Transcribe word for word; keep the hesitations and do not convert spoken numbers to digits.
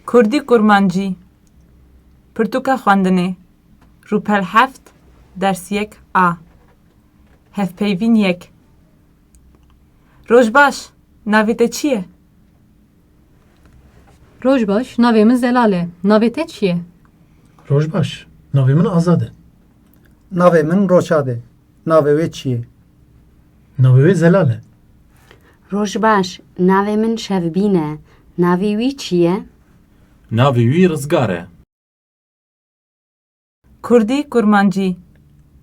Kurdî Kurmancî. Pirtûka xwendinê. Rûpel heft, ders yek A. Hevpeyvîn yek. Roj baş, navê te çi ye? Roj baş, navê min Zelal e. Navê te çi ye? Roj baş, navê min Azad e. Navê min Roşad e. Navê wê çi ye? Navê wê Zelal e. Roj baş, navê min Şevbîn e. Navê wî çi ye? Navê wî Rizgar e. Kurdî Kurmancî.